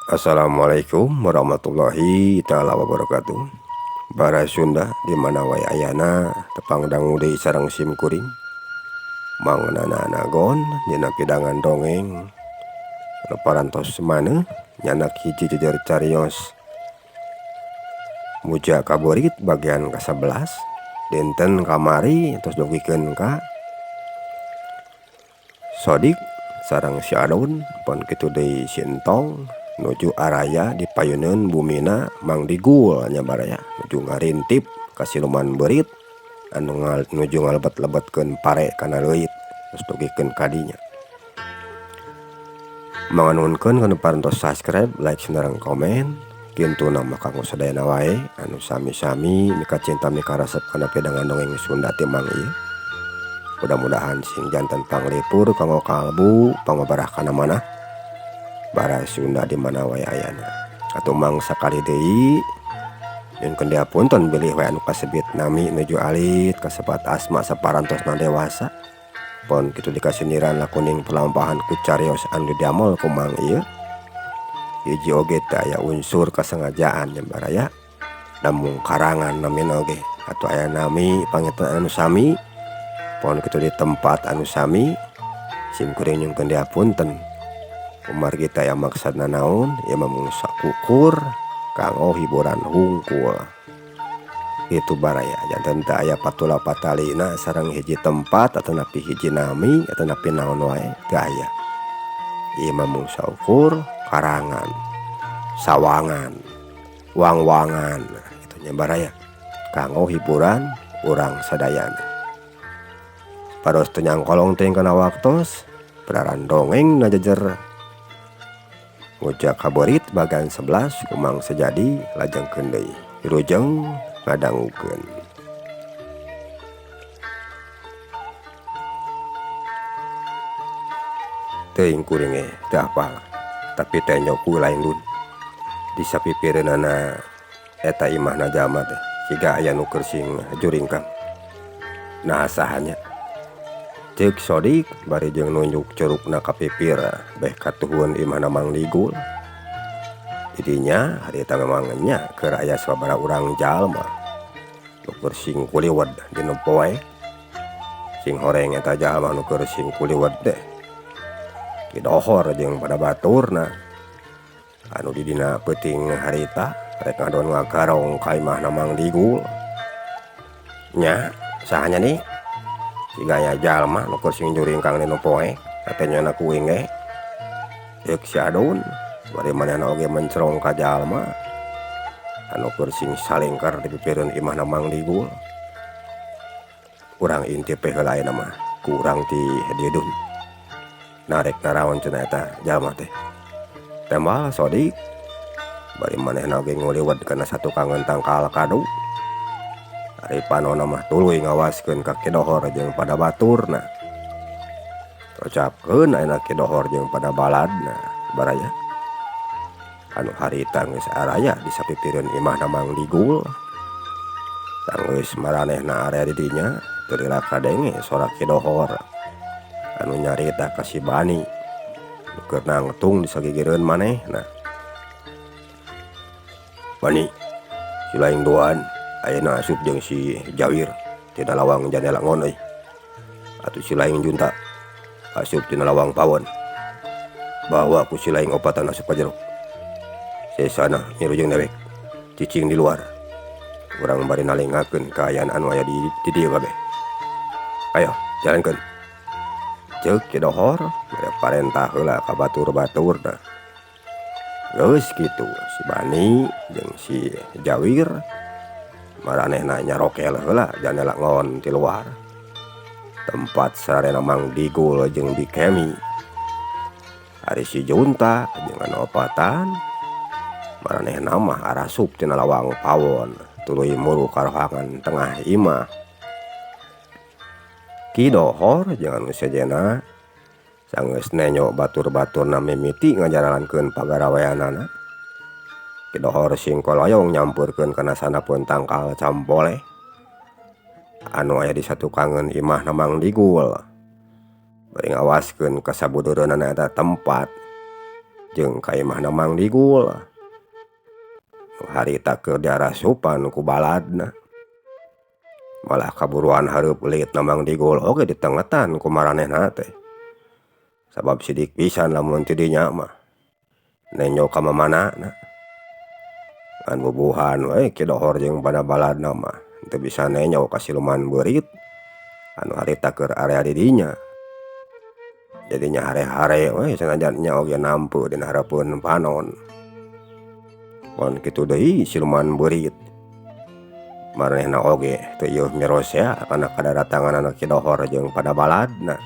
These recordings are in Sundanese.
Assalamualaikum warahmatullahi taala wabarakatuh. Bara Sunda di mana wae ayana tepang dangu deui sareng sim kuring. Mang Nana Nagon dina pidangan dongeng anu parantos maneuh nyanak hiji jejer carios Muja Kaburit bagian ka-11 dinten kamari tos dugikeun ka Sodik sareng si Adun pon kitu deui si Entong nuju araya di payuneun bumina Mang Digul nya baraya nuju ngarintip ka siluman beurit anu nuju ngalebet-lebetkeun pare kana leuit geus dugikeun ka dinya. Manganunkeun kana parantos subscribe, like, sareng komen. Kintuna mah kanggo sadayana wae anu sami-sami mikacinta mikarasep kana pidangan dongeng Sunda ti Mang ieu. Mudah-mudahan sing janten panglipur kanggo kalbu pangobarah kana manah bara Sunda di mana wae ayana. Atuh Mang sakali deui nyunkeun diapunten bilih wae anu kasebit nami nuju alit kasebat asma saparantosna dewasa. Pon kitu dikasindiran lakuning perlampahan ku carios anu didamel ku Mang ieu. Hiji oge teu aya unsur kasengajaan nya baraya namung karangan namina oge atuh aya nami panginten anu sami pon kitu di tempat anu sami sim kuring nyungkeun diapunten. Kumargi teu aya maksudna naon ieu mah mung sakukur kanggo hiburan hungkul. Kitu baraya janten teu aya patula patalina sareng hiji tempat atanapi hiji nami atanapi naon wae teu aya. Ieu mah mung saukur karangan, sawangan, wang-wangan kitu nya baraya kanggo hiburan urang sadayana. Pados teu nyangkolong teuing kana waktos padaran dongeng na jejer Muja Kaburit bagian 11 kumang sejadi lajengkeun deui wilujeng ngadangukeun. Teuing kuring ge teu apal tapi teh nyoku lain dun di sapipireunana eta imahna jalma teh siga aya nu keur sing juringkang. Nah sahanya ceuk Sodik bari jeung nunjuk curugna ka pipir beh katuhun imahna Mang Digul. Didinya harita memang nya keur aya sababaraha urang jalma nu keur sing kuliwed dina poe. Sing horeng eta jalma nu keur sing kuliwed teh didohor jeung pada baturna anu di dina peuting harita rek ngadon ngagarong ka imahna Mang Digul. Nya sahanya nih siga aya jalma nu keur sing juringkang dina poe katanya na kuing ge ceuk si Adun bari manehna oge mencerong ka jalma anu keur sing salingkar di pipireun imahna Mang Digul. Urang intip we heula ayeuna mah ku urang ti dieu dun narek naraon cenah eta jalma teh. Tembal Sodik bari manehna oge nguliwet kana satukangeun tangkal kadu. Ari panona mah tuluy ngawaskeun ka Ki Dohor jeung pada baturna. Ocapkeun ayeuna Ki Dohor jeung pada baladna baraya. Anu harita geus araya di sapipireun imahna Mang Digul. Tanggeus maranehna area di dinya teu lila kadenge sora Ki Dohor anu nyarita ka si Bani nu keur nangtung di sagigireun manehna. Bani, si laing duaan ayeuna asup jeung si Jawir tina lawang jandela ngon euy. Atuh si laing junta asup tina lawang pawon. Bawa ku si laing opatan asup ka jero. Sesana ngiru jeung dewek cicing di luar. Urang bari nalengakeun kaayaan anu aya di dieu kabeh. Ayo jalankeun. Ceuk Ki Dohor mere parentah heula ka batur-baturna. Geus kitu si Bani jeung si Jawir maranehna nyarokel heula jandela ngon ti luar. Tempat sararena Mang Digul jeung Bikemi. Ari si Junta jeung anu opatan maranehna mah arasup tina lawang pawon tuluy muru ka rohangan tengah imah. Ki Dohor jeung anu sejenna sanggeus nenyo batur-baturna mimiti ngajaralankeun pagaraweanana. Ki Dohor sing koloyong nyampeurkeun kana sandapeun tangkal campoleh anu aya di satukangeun imahna Mang Digul. Bari ngawaskeun ka sabudeureunana eta tempat. Jeung ka imahna Mang Digul nu harita keur diarasupan ku baladna. Malah kaburuan hareup leutna Mang Digul oge ditengetan ku maranehna teh. Sabab sidik pisan lamun ti dinya mah nenjo ka mamanana. Ngan bubuhan we Ki Dohor jeung pada baladna mah teu bisa nenjo ka siluman beurit anu harita keur area di dinya. Jadinya hare-hare we sanajan nya oge nampu dina hareupeun panon. Mun kitu deui siluman beurit maranehna oge teu ieuh mirosea kana kadaratanganana Ki Dohor jeung pada baladna.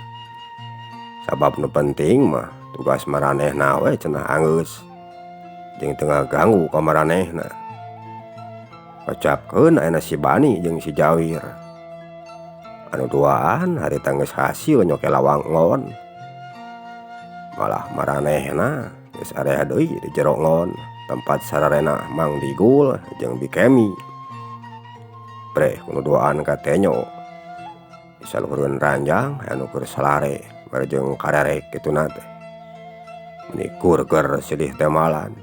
Sabab nu penting mah tugas maranehna we cenah anggeus jeung teu ngaganggu ka maranehna. Kocapkeun ayeuna si Bani jeung si Jawir anu duaan harita geus hasil nyoke lawang ngon. Malah maranehna geus area deui di jero ngon tempat sararena Mang Digul jeung Bi Kemi. Breh nu duaan katenyo di saluhureun ranjang anu keur salare bari jeung karerek kituna teh. Meuni kurger silih temalan.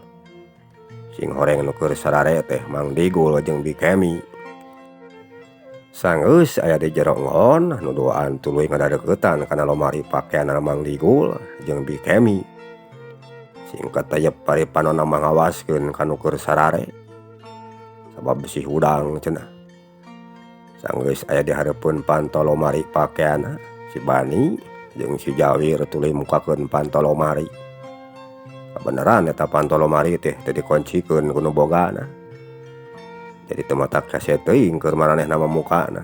Sing horeng nu keur sarare teh Mang Digul jeung Bi Kemi. Sanggeus aya di jero ngon nu duaan tuluy ngadadeukeutan kana lomari pakeanna Mang Digul jeung Bi Kemi. Sing katayep bari panonna mah ngawaskeun ka nu keur sarare. Sabab bisi hudang cenah. Sanggeus aya di hareupeun panto lomari pakeanna si Bani jeung si Jawir tuluy mukakeun panto lomari. Kabeneran eta panto lomari teh teu dikuncikeun ku nu bogana. Jadi teu matak hese teuing keur maranehna mah mukana.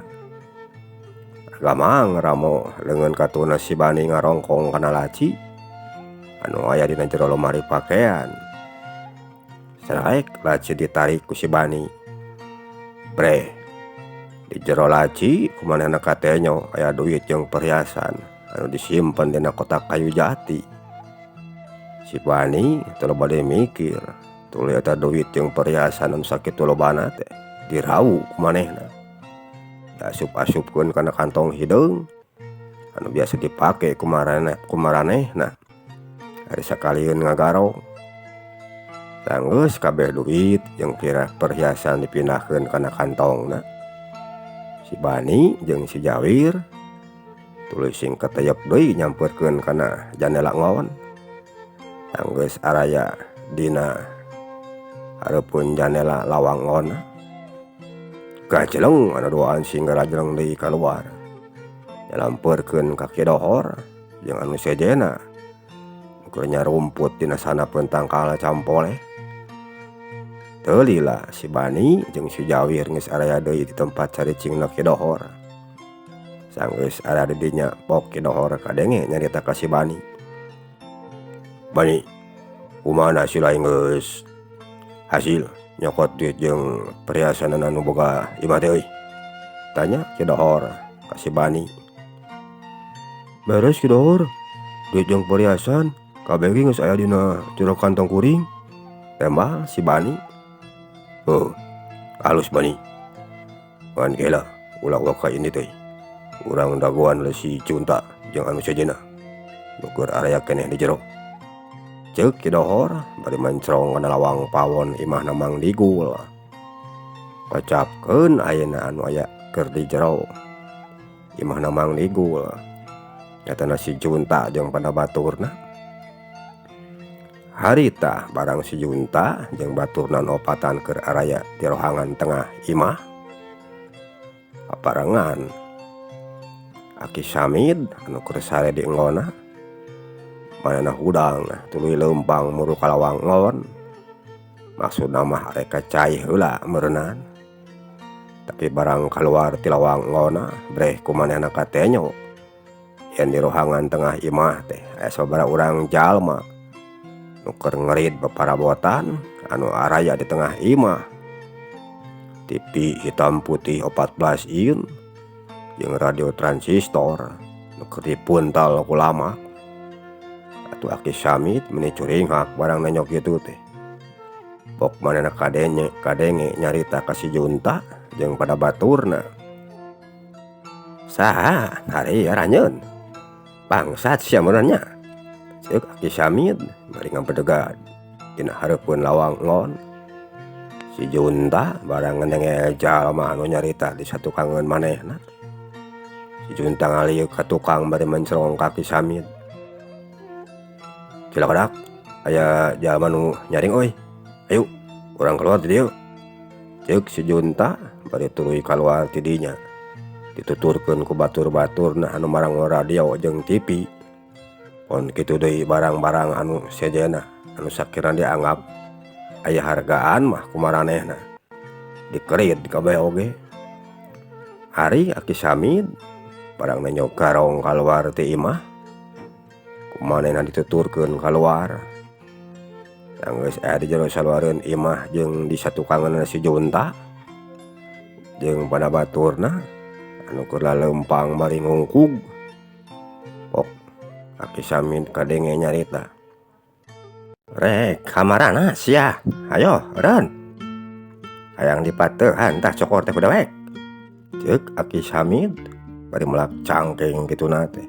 Gamang ramo leungeun katuna si Bani ngarongkong kana laci anu aya dina jero lomari pakean. Saraek laci ditarik ku si Bani. Breh di jero laci kumanehna katenyo aya duit jeung perhiasan anu disimpen dina kotak kayu jati. Si Bani teu loba deui mikir tuluy eta duit jeung perhiasan anu sakitu lobana teh dirawu ku manehna. Diasup-asupkeun kana kantong hideung anu biasa dipake ku maranehna. Ari sakalieun ngagarong. Sanggeus kabeh duit jeung perhiasan dipindahkeun kana kantongna. Si Bani jeung si Jawir tuluy sing kateyep deui nyamperkeun kana jandela ngon. Sanggeus araya dina hareupeun jandela lawang ngonna. Gajeleng anu duaan sing garajeleng deui kaluar. Nyalampeurkeun ka Ki Dohor jeung anu sejenna. Keur nyarumput dina sanapeun tangkal campoleh. Teu lila si Bani jeung si Jawir geus araya deui di tempat caricingna Ki Dohor. Sanggeus aya di dinya pok Ki Dohor kadenge nyarita ka si Bani. Bani, kumaha si lain geus hasil nyokot duit jeung perhiasanana nu boga imah teh euy? Tanya Ki Dohor ka si Bani. Beres Ki Dohor, duit jeung perhiasan kabeh ge geus aya dina jero kantong kuring. Tembal si Bani. Heuh, alus Bani. Ngan gela ulah waka ini teh. Urang dagoan si Junta jeung anu sejenna. Nu keur area keneh di jero. Ceuk Ki Dohor bari mencrong kana lawang pawon imahna Mang Digul. Kocapkeun ayeuna anu aya keur di jero imahna Mang Digul. Nyatana si Junta jeung pada baturna. Harita barang si Junta jeung baturna opatan keur araya di rohangan tengah imah. Paparengan Aki Samid anu keur sare di enggona. Manehna hudang tuluy leumpang muru ka lawang ngon. Maksudna mah arek ka cai heula meureunnan. Tapi barang kaluar ti lawang ngonna breh ku manehna katenyo. Yen di rohangan tengah imah teh aya sababaraha urang jalma nu keur ngerid baparabotan anu araya di tengah imah. TV hitam putih 14 in jeung radio transistor nu keur dipuntal ku lama. Atuh Aki Samid meuni curinghak barang nanyok kitu teh. Pok manehna kadenge nyarita ka si Junta jeung pada baturna. Saha hari aranjeun? Bangsat sia meureun nya. Ceuk Aki Samid bari ngabedegad dina hareupeun lawang ngon. Si Junta barang ngadenge jalma anu nyarita di satukangeun manehna. Si Junta ngaliuk ka tukang bari mencrong ka Aki Samid. Cilakadak aya jalma nu nyaring euy. Ayu urang kaluar ti dieu. Ceuk si Junta bari tuluy kaluar ti dinya. Dituturkeun ku batur-baturna anu marango radio jeung TV. Pon kitu deui barang-barang anu sejenna anu sakirana dianggap aya hargaan mah ku maranehna. Dikerit kabeh oge. Ari Aki Samid barang nenyog garong kaluar ti imah ku manehna dituturkeun kaluar. Sanggeus aya di jero saluareun imah jeung di satukangeunna si Junta jeung pada baturna anu keur laleumpang bari ngungkug. Pok Aki Samid kadenge nyarita. Rek kamarana sia, hayo eureun. Hayang dipateuhan tah cokor teh ku dewek. Ceuk Aki Samid bari melak cangkeng kituna teh.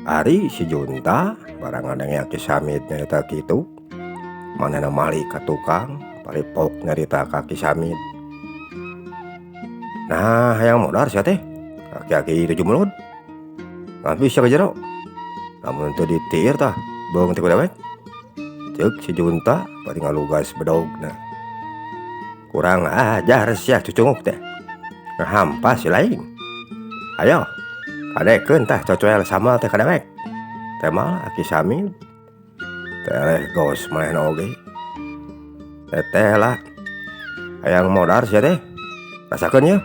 Ari si Junta barang ngadenge Aki Samid nyarita kitu, manehna malik ka tukang bari pok nyarita ka Aki Samid. Nah, hayang modar sia teh. Aki-aki tujuh mulut. Ngampi sia ka jero. Lamun teu ditiir tah beung teh ku dewek. Ceuk si Junta bari ngalugas bedogna. Kurang ajar sia cucunguk teh. Ngahampas si lain. Hayo, kadekeun tah cocoel sambal teh ka dewek. Temal Aki Samid. Tereh gos manehna oge. Teteh lah. Hayang modar sia teh. Rasakeun yeuh.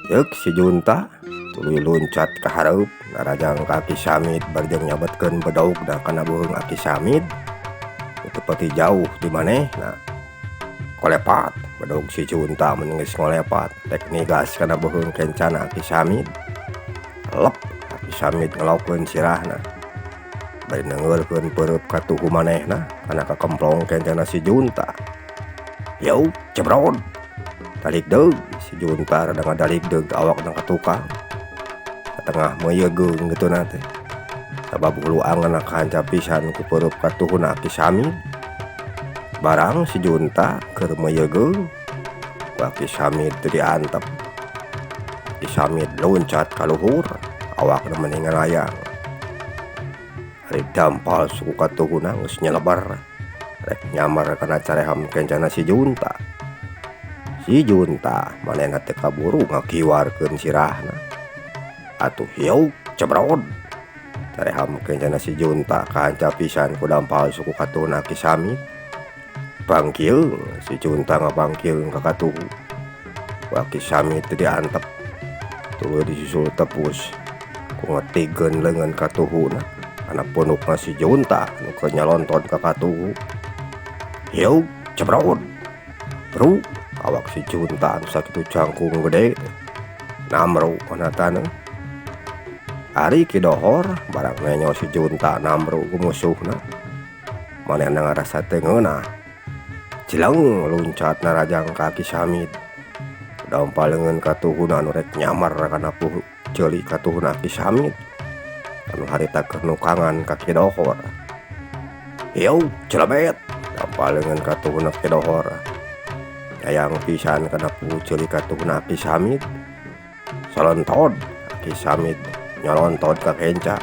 Ceuk si Junta tuluy luncat ka hareup narajang ka Aki Samid bari jeung nyabetkeun bedogna kana beuheung Aki Samid. Teu pati jauh ti manehna. Kolepat bedog si Junta mun geus ngolepat rek nigas kana beuheung kencana Aki Samid. Lep Aki Samid ngelokeun sirahna. Bari neungeulkeun peureub katuhu manehna kana kakemplong kencana si Junta. Yeuh cebrod. Dalik deug si Junta rada ngadalik deug awakna ka tukang. Satengah meuyeugeung kituna teh. Sabab hulu angeunna kahanca pisan ku peureub katuhuna Aki Samid. Barang si Junta keur meuyeugeung ku Aki Samid teu diantep. Aki Samid loncat ka luhur awakna meni ngalayang. Ari dampal suku katuhuna geus nyelebar rek nyamar kana careham kencana si Junta. Si Junta manehna teu kaburu ngakiwarkeun sirahna. Atuh hieup cebrod. Careham kencana si Junta kahanca pisan ku dampal suku katuhuna Aki Samid. Bangkieung si Junta ngabangkieung ka katuhu. Ku Aki Samid teu diantep. Tuluy disusul tepus ku ngetigkeun leungeun katuhuna kana punukna si Junta nu keur nyalontot ka katuhu. Hieup cebrod. Bru awak si Junta anu sakitu jangkung gede namru kana taneuh. Ari Ki Dohor barang nenyo si Junta namru ku musuhna. Manehna ngarasa teu ngeunah. Cileng luncat narajang ka Aki Samid. Dampal leungeun katuhuna anu rek nyamar kana ceuli katuhuna Aki Samid. Anu harita keur nukangan ka Ki Dohor. Hieup celebet dampal leungeun katuhuna Ki Dohor. Hayang pisan kana ceuli katuhuna Aki Samid. Salontod Aki Samid nyalontot ka kenca.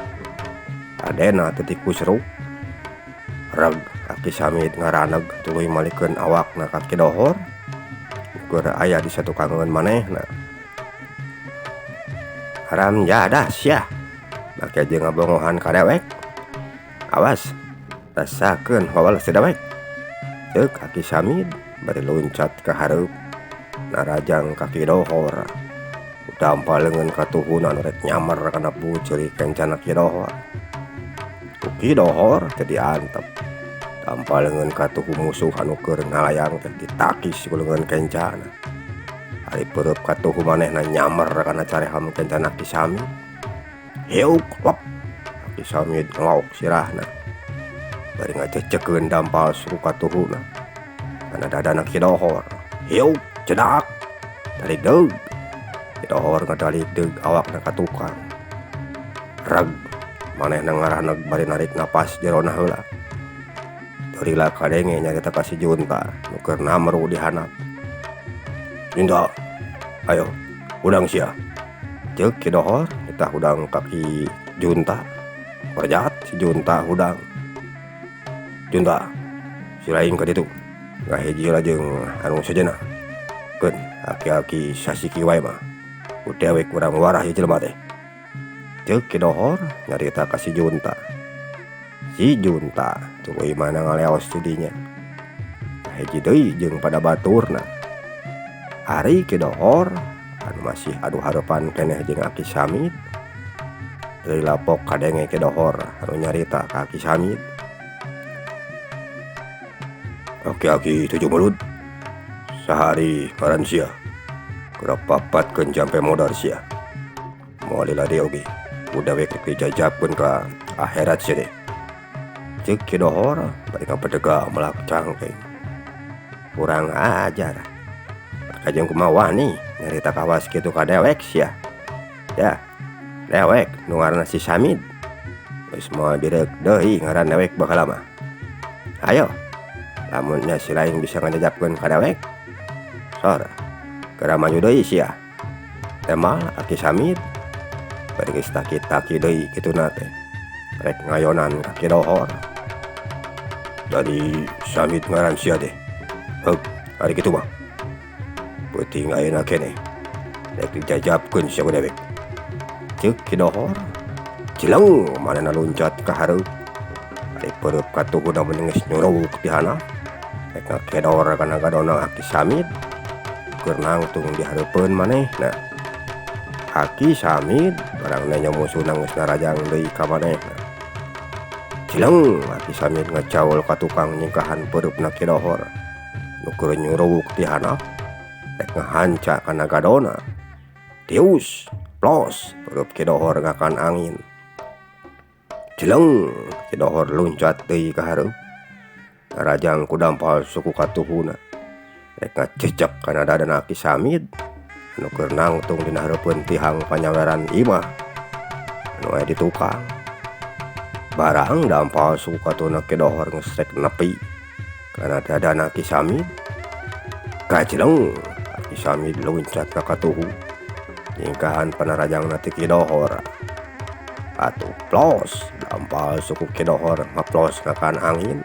Adena teu tikusruk. Reg Aki Samid ngaraneg tuluy malikeun awakna ka Ki Dohor. Keur aya di satukangeun manehna. Haram jadah sia. Make jeung ngabongohan ka dewek. Awas, rasakeun wawal si dewek. Ceuk Aki Samid bari loncat ka hareup narajang ka Ki Dohor. Dampal leungeun katuhuna anu rek nyamar kana ceuli kencana Ki Dohor. Ku Ki Dohor teu diantep. Dampal leungeun katuhu musuh anu keur ngalayang teh ditakis ku leungeun kencana. Ari peureub katuhu manehna nyamar kana careham kencana Ki Samid. Hieup lep Aki Samid ngelok sirahna. Bari ngacecekeun dampal suku katuhuna kana dadana Ki Dohor. Hieup cedak dalik deug. Ki Dohor ngadalik deug awakna ka tukang. Reg Manehna ngaraneg bari narik napas jerona heula. Teu lila kadenge nyarita ka si Junta nu keur namru di handap. Junta, ayo hudang sia. Ceuk Ki Dohor nitah hudang ka Ki Junta. Korjat si Junta hudang. Junta, si laing ka ditu. Ngahiji heula jeung anu sejenna. Keun aki-aki sasiki wae mah. Ku dewek urang warah ieu jelema teh. Ceuk Ki Dohor nyarita ka si Junta. Si Junta tuluy mana ngaleos ti dinya. Ngahiji deui jeung pada baturna. Ari Ki Dohor anu masih adu hareupan keneh jeung Aki Samid. Teu lapok kadenge Ki Dohor anu nyarita ka Aki Samid. Aki-aki tujuh mulut. Sahari ngaran sia. Geura papatkeun jampe modar sia. Moal lila deui oge. Ku dewek rek dijajabkeun ka akhirat sia teh. Ceuk Ki Dohor bari ngapedega melak cangkeng. Kurang ajar. Kajeng kumaha wani nyarita kawas kitu ka dewek sia. Ya, dewek nu ngaranna si Samid. Geus moal bireuk deui ngaran dewek baheula mah. Ayo, lamun nya si laing bisa ngajajabkeun ka dewek. Sor, geura maju deui sia. Temal Aki Samid bari geus taki-taki deui kituna teh. Rek ngayonan ka Ki Dohor. Jadi Samid ngaran sia teh. Heuk, ari kitu mah. Peuting ayeuna keneh. Rek dijajabkeun sia ku dewek. Ceuk Ki Dohor. Cileng manehna luncat ka hareup. Ari peureub katuhuna mun geus nyuruk di handap. Rek ngakedor kana gadona Aki Samid. Keur nangtung di hareupeun manehna. Aki Samid barang nanya musuhna geus narajang deui ka manehna. Cileng Aki Samid ngacaul ka tukang nyingkahan peureupna Ki Dohor. Nu keur nyuruk di handap. Rek ngahanca kana gadona. Tius, plos, peureub Ki Dohor ngakan angin. Cileng Ki Dohor luncat deui ka hareup. Narajang ku dampal suku katuhuna. Rek ngacecek kana dadana Aki Samid. Anu keur nangtung dina hareupeun tihang panyaweran imah. Anu aya di tukang. Barang dampal suku katuhuna Ki Dohor geus rek nepi kana dadana Aki Samid. Kacileng Aki Samid luncat ka katuhu. Nyingkahan panarajangna ti Ki Dohor. Atuh plos dampal suku Ki Dohor ngaplos ngakan angin.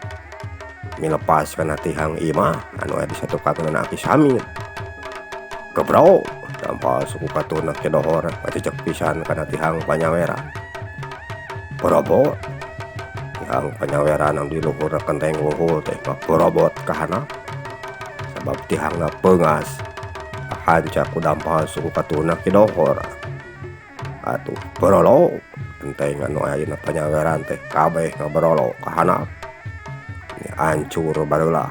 Milepas kana tihang imah anu aya di satukangeunana Aki Samid. Gebrok dampal suku katuhuna Ki Dohor ngacecek pisan kana tihang panyaweran. Borobot tihang panyaweran anu di luhurna kenteng unggul teh ngaborobot ka handap. Sabab tihangna peungas kahanca ku dampal suku katuhuna Ki Dohor. Atuh borolok kenteng anu aya dina panyaweran teh kabeh ngaborolok ka handap. Hancur bareula.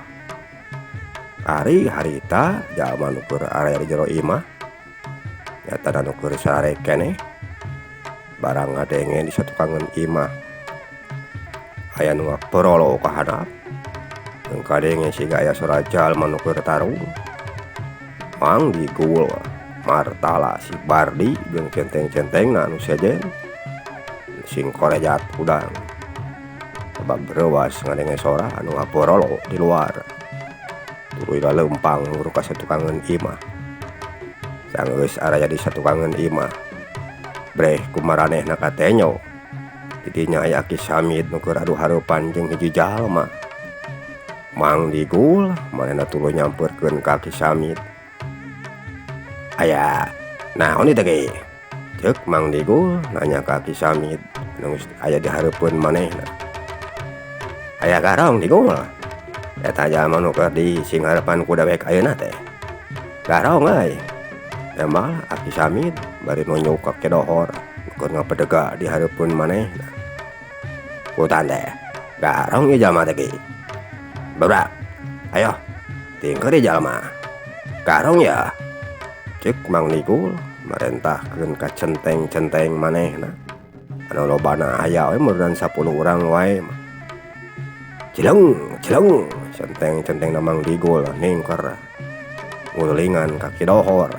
Ari harita jalma nu keur aya di jero imah nyatana nu keur sare keneh. Barang ngadenge di satukangeun imah aya nu ngaporolo ka handap. Jeung kadenge siga aya sora jalma nu keur tarung. Mang Digul Martala si Bardi jeung centeng-centengna anu sejen sing korejat hudang. Sabab reuwas ngadenge sora anu ngaporolo di luar. Tuluy laleumpang nguruk ka satukangeun imah. Sanggeus araya di satukangeun imah. Breh kumaranehna katenyo. Di dinya aya Aki Samid nu keur adu hareupan jeung hiji jalma. Mang Digul manehna tuluy nyamperkeun ka Aki Samid. Aya naon ieu teh ge? Ceuk Mang Digul nanya ka Aki Samid nu geus aya di hareupeun manehna. Aya garong Digul. Eta jalma nu keur di singharepan ku dewek ayeuna teh. Garong euy. Temal Aki Samid bari nunjuk ka Ki Dohor nu keur ngapedega di hareupeun manehna. Kutan teh garong ieu jalma teh ge. Barudak, ayo tingkeur ieu jalma. Garong ya. Ceuk Mang Digul marentahkeun ka centeng-centeng manehna. Anu lobana aya we meureun 10 urang wae mah. Cileng, cileng, centeng-centengna Mang Digul ningker ngulingan ka Ki Dohor.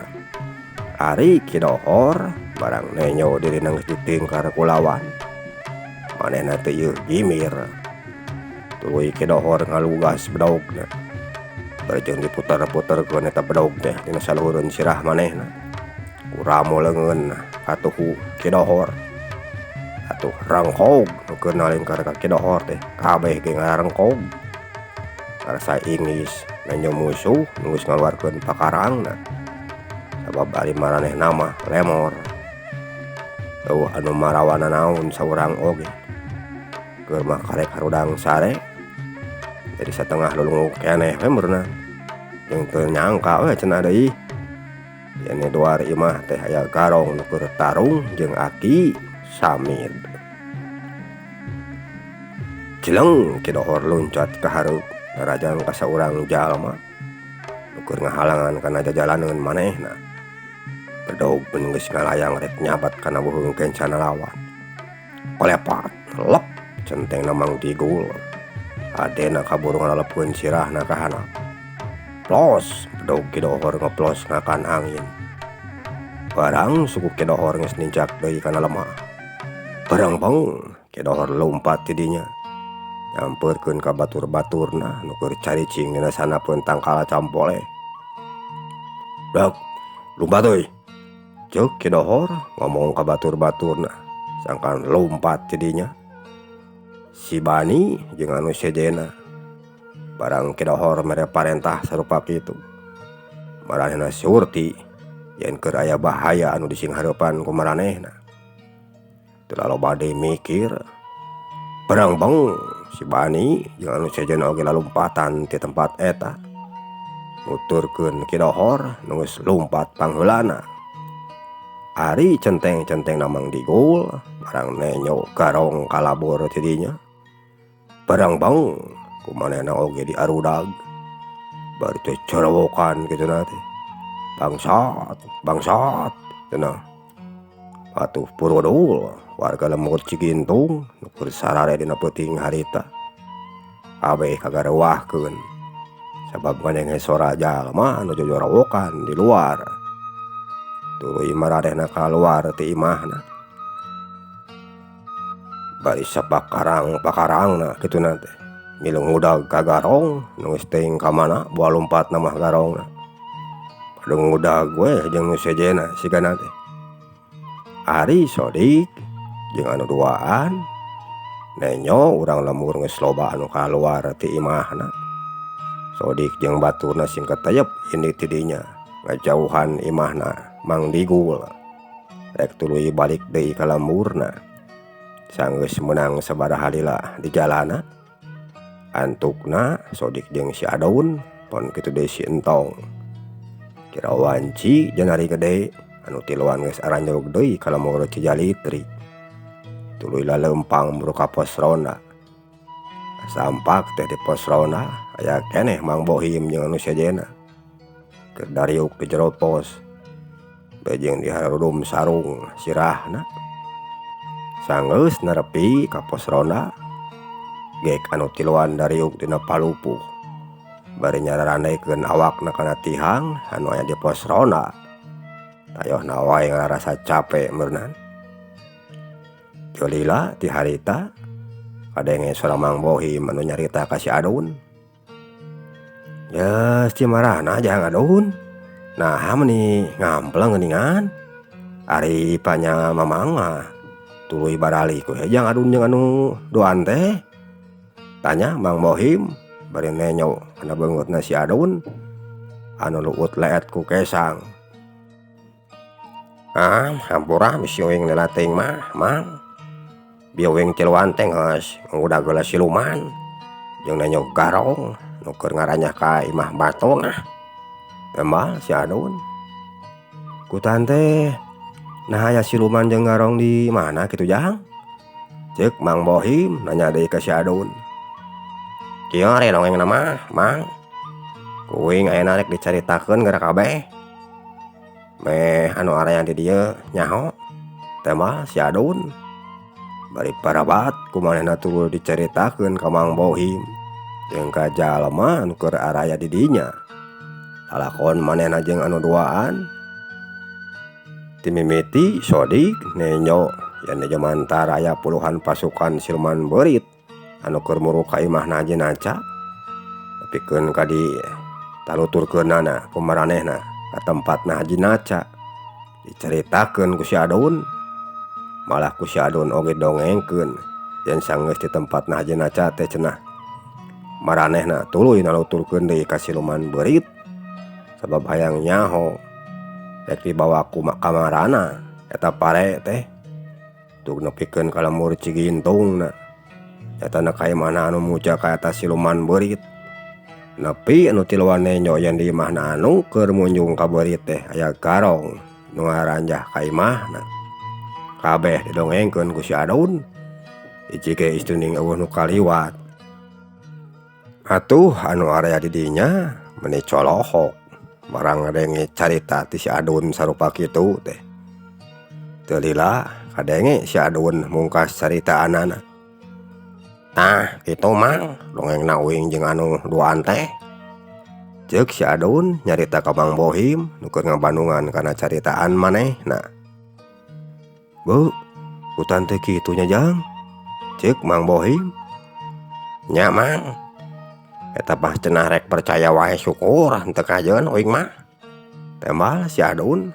Ari Ki Dohor barang nenyo dirina geus ditingkar ku lawan. Manehna teh ieu gimir. Tuluy Ki Dohor ngalugas bedogna. Bari jeung diputer-puterkeun eta bedog teh dina saluhureun sirah manehna. Ku ramu leungeun katuhu Ki Dohor. Atuh rengkog nu keur nalingkar ka Ki Dohor teh kabeh ge ngarengkog. Ngarasa ingis nenjo musuh nu geus ngaluarkeun pakarangna. Sabab ari maranehna mah lemor. Eueuh anu marawa nanaon saurang oge. Keur mah karek harudang sare. Jadi satengah lulunguk keneh we meureunan. Jeung teu nyangka we cenah deui. Yen duar imah teh aya garong nu keur tarung jeung Aki Samid. Cileng Ki Dohor luncat ka hareup narajang ka saurang jalma nu keur ngahalangan kana jajalaneun manehna. Bedog mun geus ngalayang rek nyabat kana buheung kencana lawan. Kolepat lep centengna Mang Digul. Adena kaburu ngalalepkeun sirahna ka handap. Plos bedog Ki Dohor ngeplos ngakan angin. Barang suku Ki Dohor geus nincak deui kana lemah. Bareng-beng Ki Dohor lumpat ti dinya. Nyampeurkeun ka batur-baturna nu keur caricing dina sanapeun tangkal campole. Dok, lumpat euy. Ceuk Ki Dohor ngomong ka batur-baturna sangkan lumpat ti dinya. Si Bani jeung anu sejena. Barang Ki Dohor mere parentah sarupa kitu. Maranehna surti yen keur aya bahaya anu disinghareupan ku maranehna. Teu laloba deui mikir. Barang-beng si Bani jeung anu sejena oge lalumpatan ti tempat eta. Nuturkeun Ki Dohor nu geus lumpat pangheulana. Ari centeng-centeng Mang Digul barang nenyo garong kalabur ti dinya. Barang-beng ku manehna oge diarudag. Bari teh corowokan kituna teh. Bangsat, bangsat cenah. Atuh purudul warga lembur Cigintung nu keur sarare dina peuting harita. Kabeh kagareuwahkeun. Sabab ngadenge sora jalma anu jojorowokan di luar. Tuluy maranehna kaluar ti imahna. Bari sapakarang-pakarangna kituna teh. Milu ngudag ka garong nu geus teuing ka mana boa lumpatna mah garongna. Pada ngudag we jeung nu sejena sigana teh. Ari Sodik jeung anu duaan nenyo urang lembur geus loba anu kaluar ti imahna. Sodik jeung baturna sing katayep indit ti dinya ngajauhan imahna Mang Digul. Rek tuluy balik deui ka lemburna. Sanggeus meunang sabaraha lila di jalana. Antukna Sodik jeung si Adun pon kitu deui si Entong. Kira wanci janari gede anu tiluan geus aranjog deui ka lembur Cijalitri. Tuluy laleumpang buru ka pos ronda. Sampak teh di pos ronda aya keneh Mang Bohim jeung anu sejena. Keur dariuk di jero pos. Bejeng diharudum sarung sirahna. Sanggeus nerepi ka pos ronda. Gek anu tiluan dariuk dina palupuh. Bari nyararandekeun awakna kana tihang anu aya di pos ronda. Tayohna wae ngarasa capek meureunan. Teu lila ti harita kadenge sora Mang Bohim anu nyarita ka si Adun. Geus cimarana jang Adun. Naha meuni ngampleng geuningan. Ari panya mamang mah tuluy baralik we jang Adun jeung anu duaan teh. Tanya Mang Bohim bari nenyo kana beungeutna si Adun anu luut leet ku kesang. Ah, hampura bisi uing lila teuing mah, Mang. Bieu uing tiluan teh geus ngudag heula siluman jeung nenyo garong nu keur ngaranyah ka imah batur. Tembal si Adun. Ku tante nah aya siluman jeung garong di mana kitu jang? Ceuk Mang Bohim nanya deui ka si Adun. Kieu ari dongengna mah, Mang. Ku uing ayeuna rek dicaritakeun geura kabeh. Meh anu araya di dieu nyaho. Tembal si Adun. Bari parabat ku manehna tuluy dicaritakeun ka Mang Bohim jeung ka jalma anu keur araya di dinya. Lalakon manehna jeung anu duaan. Ti mimiti Sodik nenyo Yen di jemantara aya puluhan pasukan siluman beurit anu keur muruk ka imahna Haji Naca nepikeun ka di taluturkeunana ku maranehna ka tempatna Haji Naca dicaritakeun ku si Adun malah ku si Adun oge dongengkeun yen sanggeus di tempatna Haji Naca teh cenah maranehna tuluy naluturkeun deui ka siluman beurit sabab hayang nyaho rek dibawa ku kamarana eta pare teh tug nepikeun ka lembur Cigintungna nyatana ka imahna anu muja ka eta siluman beurit nepi anu tiluan nenjo yen di imahna anu keur munjung ka beurit teh aya garong nu ngaranjah ka imahna kabeh didongengkeun ku si Adun hiji ge istuning eueuh nu kaliwat atuh anu area di dinya meuni colohok barang ngadenge carita ti si Adun sarupa kitu teh teu lila kadenge si Adun mungkas caritaanana tah kitu Mang dongengna uing jeung anu duaan teh ceuk si Adun nyarita ka Mang Bohim nu keur ngabandungan kana caritaan manehna beuh hutan teh kitu nya Jang ceuk Mang Bohim nya Mang eta mah cenah rek percaya wae syukur henteu kajeun uing mah tembal si Adun.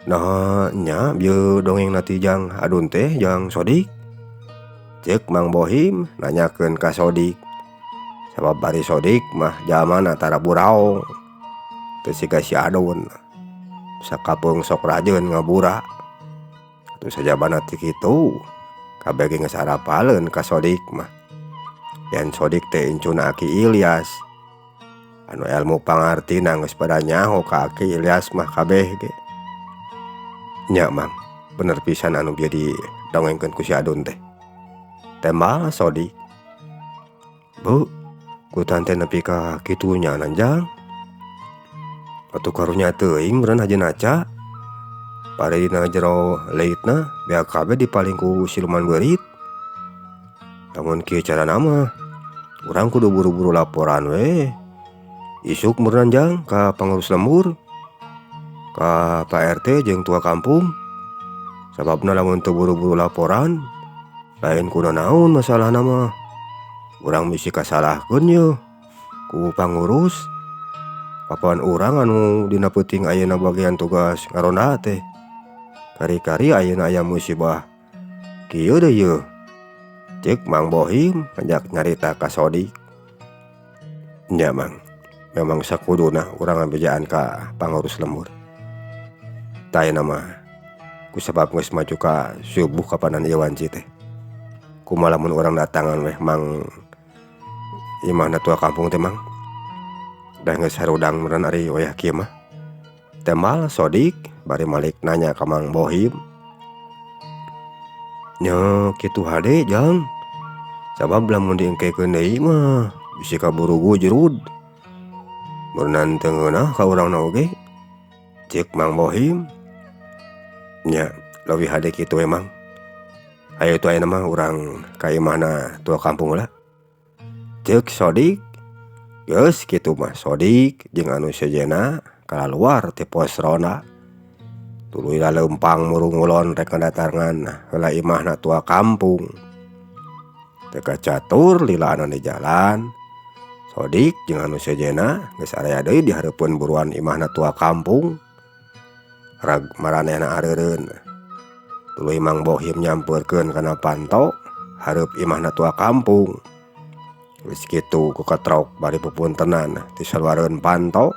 Nah nya bieu dongengna ti Jang Adun teh Jang Sodik ceuk Mang Bohim nanyakeun ka Sodik sabab bari Sodik mah jalmana tara buraong teu siga si Adun sakapeung sok rajeun ngabura atuh sajabana ti kitu kabeh ge geus arapaleun ka Sodik mah yen Sodik teh incuna Aki Ilyas anu elmu pangartina geus pada nyaho ka Aki Ilyas mah kabeh ge. Nya Mang bener pisan anu bieu didongengkeun ku si Adun teh tembal Sodik. Beuh kutan teh nepi ka kitu nya Jang atuh karunya teuing meureun Haji Naca pare dina jero leutna beak kabeh dipaling ku siluman beurit lamun kieu carana mah urang kudu buru-buru laporan we isuk meureun Jang ka pangurus lembur ka Pak RT jeung tua kampung sababna lamun teu buru-buru laporan lain kuna naon masalahna mah urang bisi kasalahkeun yeuh ku pangurus kapan urang anu dina peuting ayeuna bagian tugas ngaronda teh kari-kari ayeuna aya musibah kieu deui yeuh ceuk Mang Bohim ngajak nyarita ka Sodik. Nya Mang memang sakuduna urang ngabejaan ka pangurus lembur tah ayeuna mah kusabab geus maju ka subuh kapanan ieu wanci teh kumaha lamun urang datangan weh Mang imahna tua kampung teh Mang da geus harudang meureun ari wayah kieu mah tembal Sodik bari malik nanya ka Mang Bohim. Nya kitu hade Jang sabab lamun diengkekeun deui mah bisi kaburu gujrud meureunnan teu ngeunah ka urangna oge ceuk Mang Bohim. Nya leuwih hade kitu we Mang hayu atuh ayeuna mah urang ka imahna tua kampung heula ceuk Sodik. Geus kitu mah Sodik jeung anu sejenna kalaluar ti pos ronda tuluy laleumpang murung ngulon rek ngadatangan heula imahna tua kampung teu kacatur lilaana di jalan Sodik jeung anu sejenna geus aya deui di hareupeun buruan imahna tua kampung rag maranehna areureun tuluy Mang Bohim nyampeurkeun kana panto hareup imahna tua kampung geus kitu ku katrok bari pupuntenan ti saluareun panto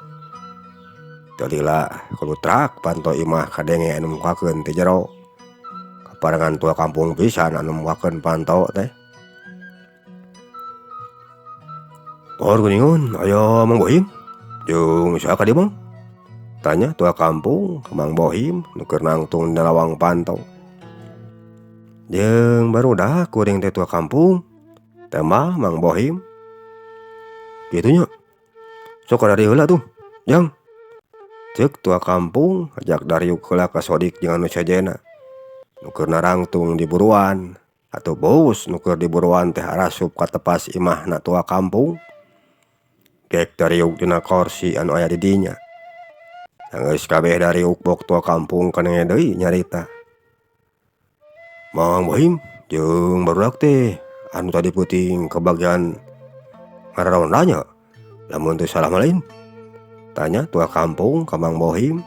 teu lila kulutrak panto imah kadenge anu mukakeun ti jero kaparengan tua kampung pisan anu mukakeun panto teh. Por geuningan aya Mang Bohim jeung saha ka dieu Mang tanya tua kampung ka Mang Bohim nu keur nangtung dina lawang panto. Jeung barudak kuring teh tua kampung tembal Mang Bohim. Kitu nya sok kadari heula tuh Jang ceuk tua kampung ajak dariuk heula ka Sodik jeung anu sejenna nu keur narangtung di buruan atuh bos nu keur di buruan teh arasup ka tepas imahna tua kampung gek dariuk dina korsi anu aya di dinya Geus kabeh dariuk bok tua kampung kanenge deui nyarita. Mang Bohim jeung barudak teh anu tadi peuting kabagian ngararonda nya lamun teu salah mah lain? Tanya tua kampung ka Mang Bohim.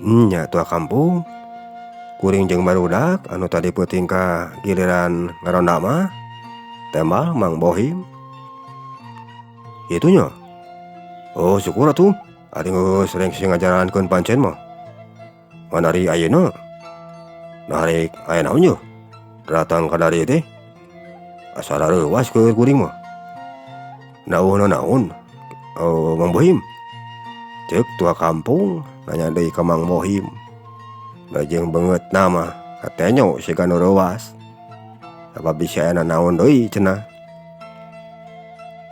Nya tua kampung kuring jeung barudak anu tadi peuting ka giliran ngaronda mah tembal Mang Bohim. Kitu nya? Oh syukur atuh ari geus rengse ngajalankeun pancen mah. Ngan ari ayeuna nah rek aya naon yeuh datang ka dieu teh asa rareuwas keur kuring mah. Naon nanaon Mang Bohim? Ceuk tua kampung nanya deui ka Mang Bohim. Da jeung beungeutna mah katenyo siga nu reuwas. Sabab bisi aya nanaon deui cenah.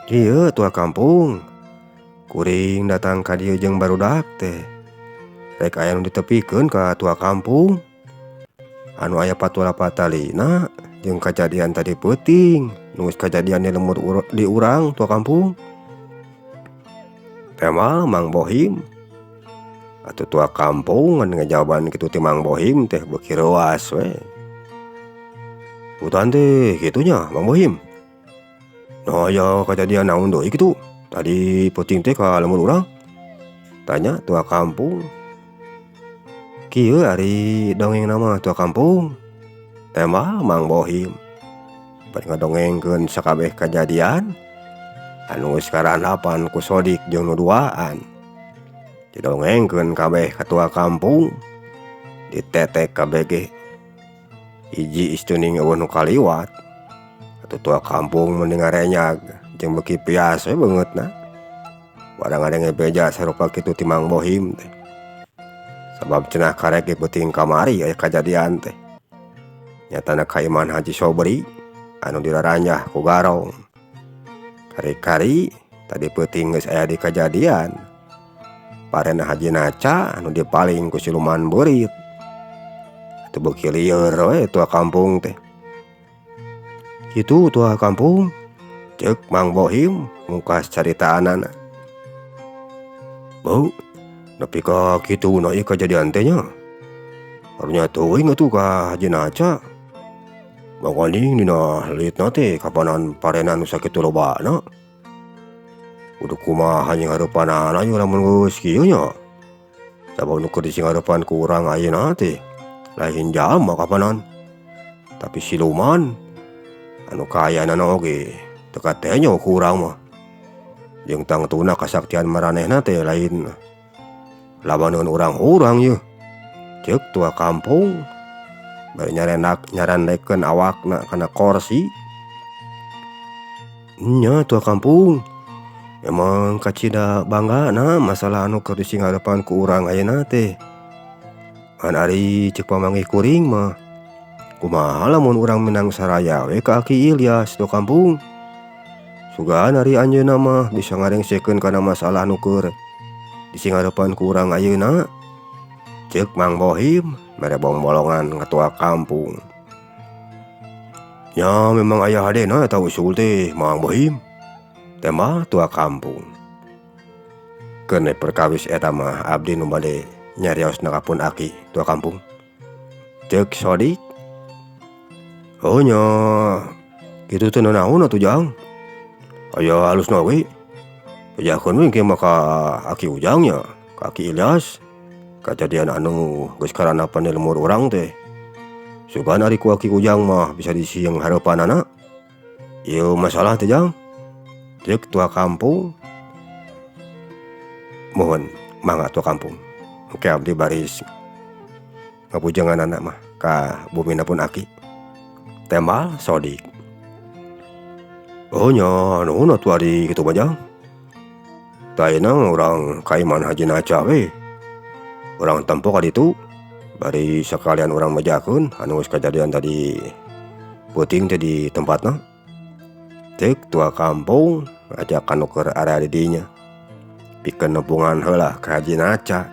Kieu tua kampung kuring datang ka dieu jeung barudak teh rek aya nu ditepikeun ka tua kampung anu aya patula patalina jeung kajadian tadi peuting nu geus kajadian di lembur di urang tua kampung. Tembal Mang Bohim. Atuh tua kampung ngan ngajawaban kitu ti Mang Bohim teh beuki reuas we. Hutan teh kitu nya Mang Bohim. Nah aya kajadian naon deui kitu tadi peuting teh ka lembur urang? Tanya tua kampung. Kieu ari dongengna mah tua kampung. Tembal Mang Bohim. Bari ngadongengkeun sakabeh kajadian anu geus karandapan ku Sodik jeung nu duaan. Didongengkeun kabeh ka tua kampung ditetek kabeh ge. Hiji istuning eueuh nu kaliwat. Atuh tua kampung meni ngarenyag jeung beuki pias we beungeutna. Barang ngadenge beja sarupa kitu ti Mang Bohim teh. Sabab cenah karek ge peuting kamari aya kajadian teh. Nyatana ka imah Haji Sobri anu diraranjah ku garong. Kari-kari tadi peuting geus aya di kajadian. Parena Haji Naca anu dipaling ku siluman beurit. Atuh beuki lieur we tua kampung teh. Kitu tua kampung ceuk Mang Bohim mungkas caritaanana. Beu nepi ka kituna ieu kajadian teh nya. Karunya teuing atuh ka Haji Naca. Mangkaning dina leutna teh kapanan parena nu sakitu lobana. Kudu kumaha nyinghareupanana ieu lamun geus kieu nya. Sabab nu keur disinghareupan ku urang ayeuna teh lain jalma kapanan. Tapi siluman anu kaayaanana oge teu katenyo ku urang mah. Jeung tangtuna kasaktian maranehna teh lain lawaneun urang-urang yeuh. Ceuk tua kampung bari nyarandekeun awakna kana korsi. Nya tua kampung emang kacida banggana masalah anu keur disinghareupan ku urang ayeuna teh. Ngan ari ceuk pamanggih kuring mah kumaha lamun urang menang saraya we ka Aki Ilyas tua kampung. Sugan ari anjeunna mah bisa ngarengsekeun kana masalah nu keur disinghareupan ku urang ayeuna. Ceuk Mang Bohim mere bongbolongan ka tua kampung. Nya memang aya hadena eta usul teh Mang Bohim. Tembal tua kampung. Keun we perkawis eta mah abdi nu bade nyariosna ka pun aki tua kampung. Ceuk Sodik. Oh nya kitu teh nanaon atuh Jang. Aya alusna oge. Bejakeun we engke mah ka Aki Ujang nya, ka Aki Ilyas. Kajadian anu geus karandapan di lembur urang teh. Sugan ari ku Aki Ujang mah bisa disinghareupanana. Ieu masalah teh Jang. Ceuk tua kampung. Mohon mangga tua kampung. Engke abdi baris ngapujenganana mah ka bumina pun aki. Tembal Sodik. Oh nya nuhun atuh ari kitu mah Jang. Tah ayeuna urang ka imah Haji Naca we. Urang tempo ka ditu bari sakalian urang mejakeun anu geus kajadian tadi peuting teh di tempatna. Ceuk tua kampung ngajak ka nu keur area di dinya. Pikeun nepungan heula ka Haji Naca.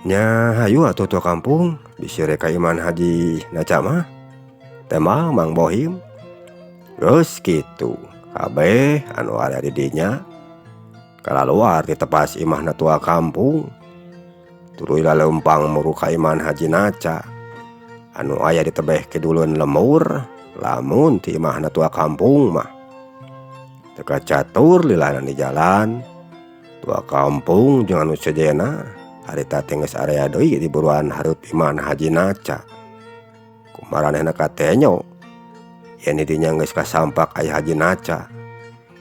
Nya hayu atuh tua kampung bisi rek ka imah Haji Naca mah. Tembal Mang Bohim. Geus kitu kabeh anu aya di dinya kalaluar di tepas imahna tua kampung. Tuluy laleumpang muru ka imah Haji Naca. Anu aya di tebeh kiduleun lembur lamun ti imahna tua kampung mah. Teu kacatur lilana di jalan tua kampung jeung anu sejenna harita teh geus area deui di buruan hareup imahna Haji Naca. Kumaranehna katenyo yen di dinya geus kasampak aya Haji Naca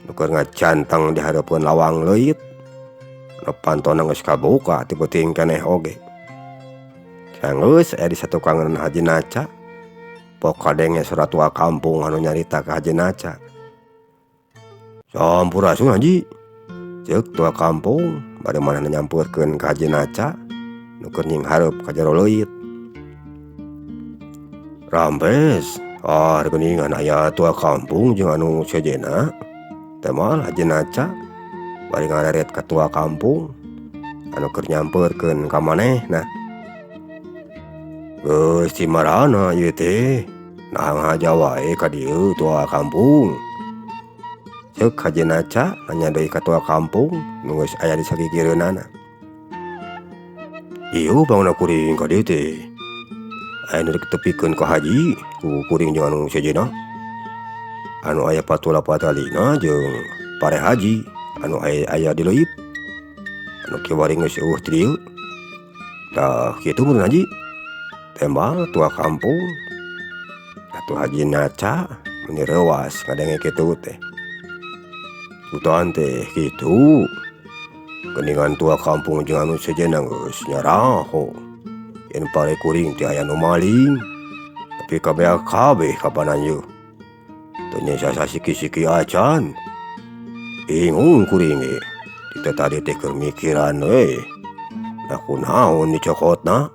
nu keur ngacanteng di hareupeun lawang leuit. Nu pantona geus kabuka ti peuting keneh oge. Sanggeus aya di satukangan Haji Naca pok kadenge sora tua kampung anu nyarita ka Haji Naca. Sampurasun Haji, ceuk tua kampung bari manehna nyampeurkeun ka Haji Naca nu keur nyinghareup ka jero leuit. Rampes, ah geuningan aya tua kampung jeung anu sejenna, temal Haji Naca bari ngareret ka tua kampung anu keur nyampeurkeun ka manehna. Geus cimarana ieu teh, nah ngahaja wae ka dieu tua kampung. Ceuk Haji Naca nanya deui ka tua kampung nu geus aya di sagigireunana. Ieu pangna kuring ka dieu teh. Aya nu rek ditepikeun ka Haji ku kuring jeung anu sejenna. Anu aya patula patalina jeung pare haji anu aya di leuit. Anu kiwari geus eueuh ti dieu. Tah kitu mun Haji. Tembal tua kampung. Atuh Haji Naca meni reuas ngadenge kitu teh. Utan teh kitu. Geuningan tua kampung jeung anu sejenna geus nyaraho. Yen pare kuring teh aya nu maling. Tapi kabeak kabeh kapanan yeuh. Teu nyesa sasiki-siki acan. Bingung kuring ge. Ti tadi teh keur mikiran we. Da kunaon dicokotna?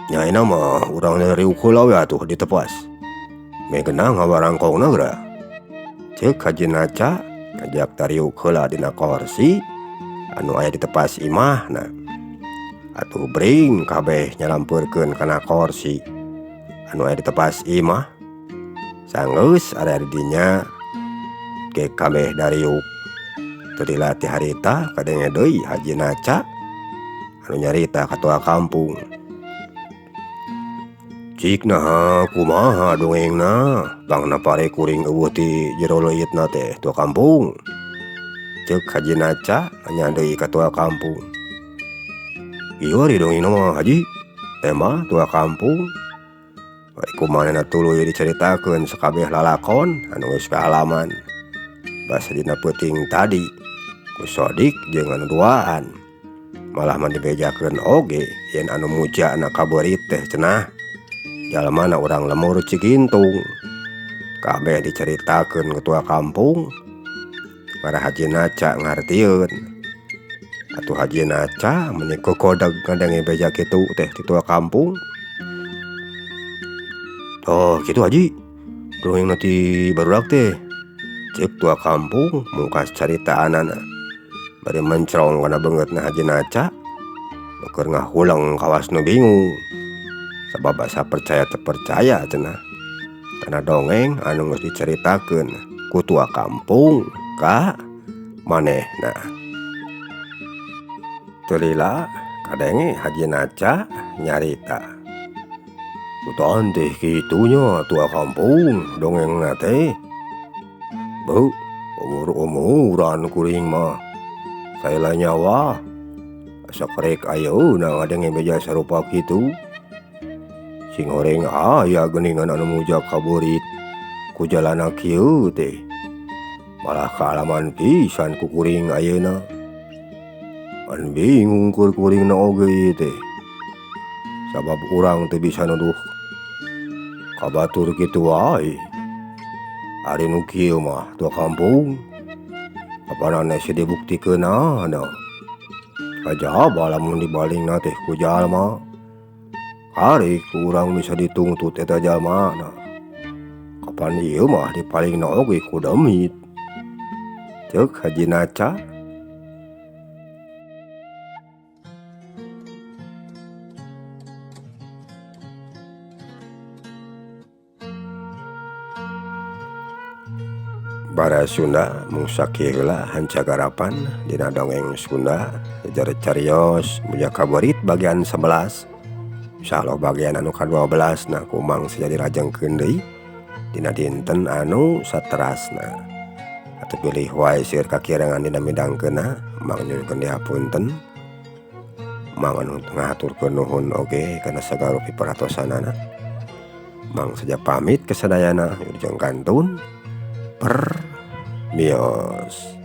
Nyaina mah urang riuk heula we atuh ditepas. Meh genah ngawarangkongna geura. Ceuk Haji Naca ngajak tariuk heula dina korsi anu aya di tepas imahna. Atuh bring kabeh nyalampeurkeun kana korsi anu aya di tepas imah. Sanggeus area di dinya ge kabeh dariuk. Teu dilatih harita kadenge deui Haji Naca anu nyarita ka tua kampung. Cik naha kumaha dongengna bangna pare kuring eueuh ti jero leuitna teh tua kampung. Ceuk Haji Naca nanya deui ka tua kampung. Ieu ari dongengna mah Haji, tembal tua kampung. Bari kumanehna tuluy dicaritakeun sakabeh lalakon anu geus kaalaman. Basa dina peuting tadi ku Sodik jeung anu duaan. Malah mah dibejakeun oge yen anu mujana kabeurit teh cenah. Jalmana urang lemur Cigintung. Kabeh dicaritakeun ketua kampung. Para Haji Naca ngartieun. Atuh Haji Naca meni kokodeg ngadenge beja kitu teh ti tua kampung. Oh kitu Haji, dongengna ti barudak teh. Ceuk tua kampung mungkas caritaanana. Bari mencrong kana beungeutna Haji Naca. Nu keur ngahuleng kawas nu bingung. Sabab asa percaya teu percaya cenah. Kana dongeng anu geus dicaritakeun ku tua kampung ka manehna. Teu lila kadenge Haji Naca nyarita. Utan teh kitu nya tua kampung dongengna teh. Beuh, umur-umuran kuring mah. Saela nyawa. Asa kerek ayeuna ngadenge beja sarupa kitu. Sing horeng aya geuningan anu muja kabeurit ku jalana kieu teh. Malah kaalaman pisan ku kuring ayeuna. An bingung kur kuringna oge ieu teh. Sabab urang teu bisa nuduh ka batur kitu wae. Ari nu kieu mah tua kampung. Kapanana si dibuktikeunana. Kajaba lamun dibalingna teh ku jalma. Ari ku urang bisa dituntut eta jalmana. Kapan ieu mah dipalingna oge ku demit. Ceuk Haji Naca. Bara Sunda mung sakieu heula hanca garapan dina dongeng Sunda sejarah carios Muja Kaborit bagian 11. Insyaallah bagian anu ka-12 nah ku Mang Seja dilajengkeun deui dina dinten anu saterasna. Atuh pilih wae seueur kakirangan dina midangkeunna, Mang nyuhunkeun dihapunten. Mang anu ngahaturkeun nuhun oge kana sagala rupi perhatosanana. Mang Seja pamit kasadayana, wilujeng kantun permios.